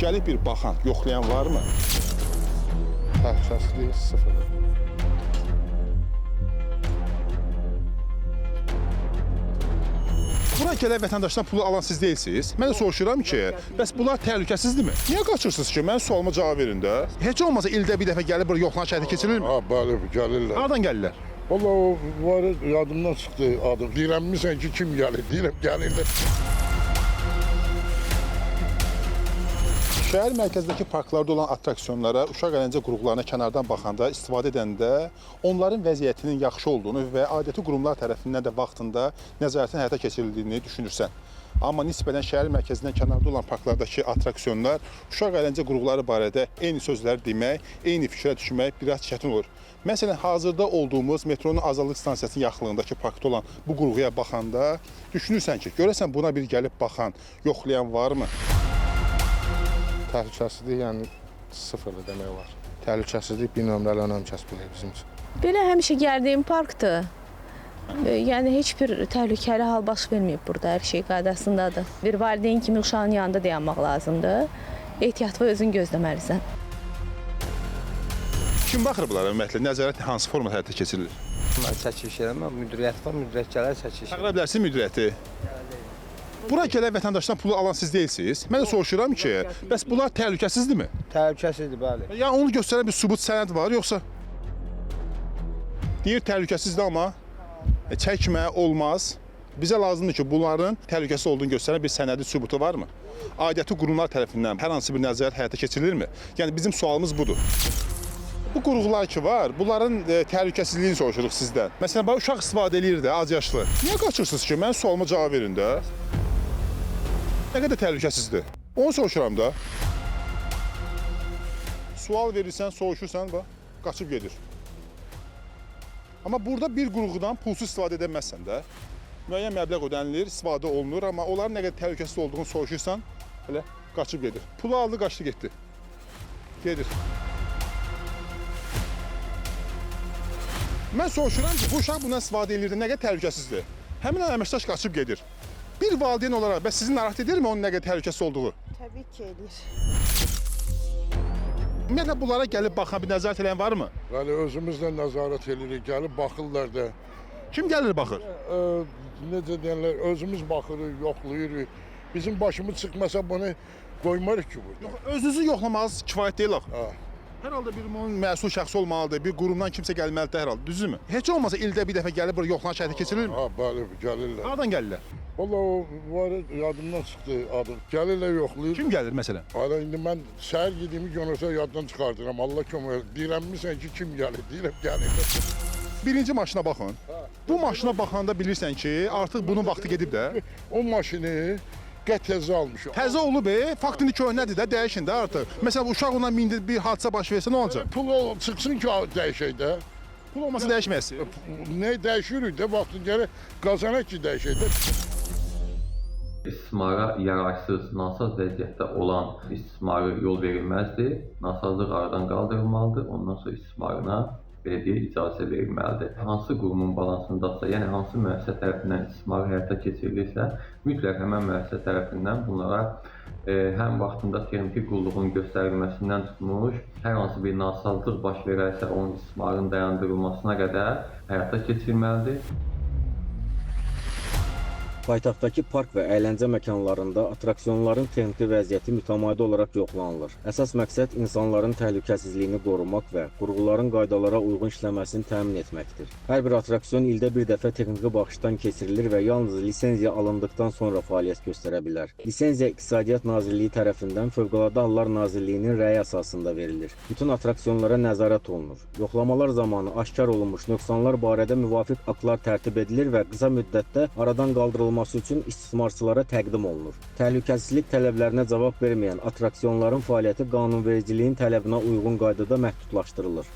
Gəlib bir baxan, yoxlayan varmı? Təhlükəsizlik sıfırdır. Bura gələn vətəndaşdan pulu alan siz deyilsiniz. Mən də soruşuram ki, bəs bunlar təhlükəsizdirmi? Niyə qaçırsınız ki? Mənim sualıma cavab verin də. Heç olmasa ildə bir dəfə gəlib bura yoxlanış həyata keçirilirmi? Ha, bəli, gəlirlər. Hardan gəlirlər? Vallahi o var, yadımdan çıxdı adım. Deyirəmmisən ki, kim gəlir? Deyirəm, gəlirlər. Şəhər mərkəzindəki parklarda olan attraksiyonlara, uşaq əyləncə qurğularına kənardan baxanda, istifadə edəndə onların vəziyyətinin yaxşı olduğunu və aidiyyəti qurumlar tərəfindən də vaxtında nəzarətin həyata keçirildiyini düşünürsən. Amma nisbətən şəhər mərkəzindən kənarda olan parklardakı attraksiyonlar, uşaq əyləncə qurğuları barədə eyni sözləri demək, eyni fikrə düşmək biraz çətin olur. Məsələn, hazırda olduğumuz metronun Azadlıq stansiyasının yaxınlığındakı parkda olan bu qurğuya baxanda düşünürsən ki, görəsən buna bir gəlib baxan, yoxlayan varmı? Təhlükəsizlik yəni sıfırdır demək olar. Təhlükəsizlik bir nömrəli önəm kəsb edir bizim üçün. Belə həmişə gəldiyim parkdır. Yəni heç bir təhlükəli hal baş verməyib burada. Hər şey qaydasındadır. Bir valideyn kimi uşağın yanında dayanmaq lazımdır. Ehtiyatlı özün gözləməlisən. Kim baxır bunlara ümumiyyətlə? Nəzarət hansı formada həyata keçirilir? Mən çəkiliş eləməm, müdiriyyət var, müdiriyyət gələr çəkiliş. Çağıra bilərsiniz müdiriyyəti. Bura gələn vətəndaşdan pulu alan siz deyilsiniz. Mən də soruşuram ki, bəs bunlar təhlükəsizdirmi? Təhlükəsizdir, bəli. Yəni onu göstərən bir sübut sənəd var yoxsa? Deyir təhlükəsizdir amma çəkmə olmaz. Bizə lazımdır ki, bunların təhlükəsiz olduğunu göstərən bir sənədi sübutu varmı? Aidiyyəti qurumlar tərəfindən hər hansı bir nəzarət həyata keçirilirmi? Yəni bizim sualımız budur. Bu qurğular ki var, bunların təhlükəsizliyini soruşuruq sizdən. Məsələn, bax uşaq istifadə eləyir də, az yaşlı. Niyə qaçırsınız ki? Mənim sualıma cavab verin də. Nə qədər təhlükəsizdir? Onu soruşuram da. Sual verirsən, soruşursan, bax, qaçıb gedir. Amma burada bir qurğudan pulsuz istifadə edə bilməzsən də. Müəyyən məbləğ ödənilir, istifadə olunur, amma onların nə qədər təhlükəsiz olduğunu soruşursan, elə qaçıb gedir. Pulu aldı, qaçdı, getdi. Gedir. Mən soruşuram ki, bu uşaq bundan istifadə eləyirdi, nə qədər təhlükəsizdir? Həmin an əməkdaş qaçıb gedir. Bir valideyn olaraq bəs sizi narahat edirmi onun nə qədər təhlükəsiz olduğu? Təbii ki, eləyir. Ümumiyyətlə bunlara gəlib baxan, bir nəzarət eləyən varmı? Bəli, özümüzlə nəzarət eləyirik, gəlib baxırlar da. Kim gəlir baxır? Necə deyirlər, özümüz baxırıq, yoxlayırıq. Bizim başımız çıxmasa bunu qoymarıq ki burada. Özünüzü yoxlamağınız kifayət deyil axı. Ha. Hər halda bir onun məsul şəxsi olmalıdır, bir qurumdan kimsə gəlməlidir hər halda, düzdürmü? Heç olmasa ildə bir dəfə gəlib bura yoxlanış həyata keçirilirmi? Ha, bəli, gəlirlər. Hardan gəlirlər? Vallahi o var, yadımdan çıxdı adım. Gəlirlər, yoxlayır. Kim gəlir məsələn? Hala indi mən səhər gediyimi günorta yaddan çıxardıram. Allah kömək elə. Deyirəmmisən ki, kim gəlir? Deyirəm, gəlirlər. Birinci maşına baxın. Bu maşına baxanda bilirsən ki, artıq bunun vaxtı gedib də. O maşını qəd təzə almışam. Təzə olub, fakt indi köhnədir də, dəyişin də artıq. Məsələn, uşaq ona mindi bir hadisə baş versə nə olacaq? Pul çıxsın ki, dəyişək də. Pul olmasa dəyişməyəsiz. Nə dəyişirik də, vaxtı gərək qazanaq ki, dəyişək də. İstismara yararsız, nasaz vəziyyətdə olan istismarı yol verilməzdir. Nasazlıq aradan qaldırılmalıdır. Ondan sonra istismarına belə deyək, icazə verilməlidir. Hansı qurumun balansındadırsa, yəni hansı müəssisə tərəfindən istismar həyata keçirilirsə, mütləq həmin müəssisə tərəfindən bunlara həm vaxtında texniki qulluğun göstərilməsindən tutmuş, hər hansı bir nasazlıq baş verərsə, onun istismarın dayandırılmasına qədər həyata keçirilməlidir. Paytaxtdakı park və əyləncə məkanlarında attraksiyonların texniki vəziyyəti mütəmadi olaraq yoxlanılır. Əsas məqsəd insanların təhlükəsizliyini qorumaq və qurğuların qaydalara uyğun işləməsini təmin etməkdir. Hər bir attraksiyon ildə bir dəfə texniki baxışdan keçirilir və yalnız lisenziya alındıqdan sonra fəaliyyət göstərə bilər. Lisenziya İqtisadiyyat Nazirliyi tərəfindən Fövqəladə Hallar Nazirliyinin rəyi əsasında verilir. Bütün attraksiyonlara nəzarət olunur. Yoxlamalar zamanı aşkar olunmuş nöqsanlar barədə müvafiq aktlar tərtib edilir və qısa müddətdə aradan qaldırılması üçün istismarçılara təqdim olunur. Təhlükəsizlik tələblərinə cavab verməyən attraksiyonların fəaliyyəti qanunvericiliyin tələbinə uyğun qaydada məhdudlaşdırılır.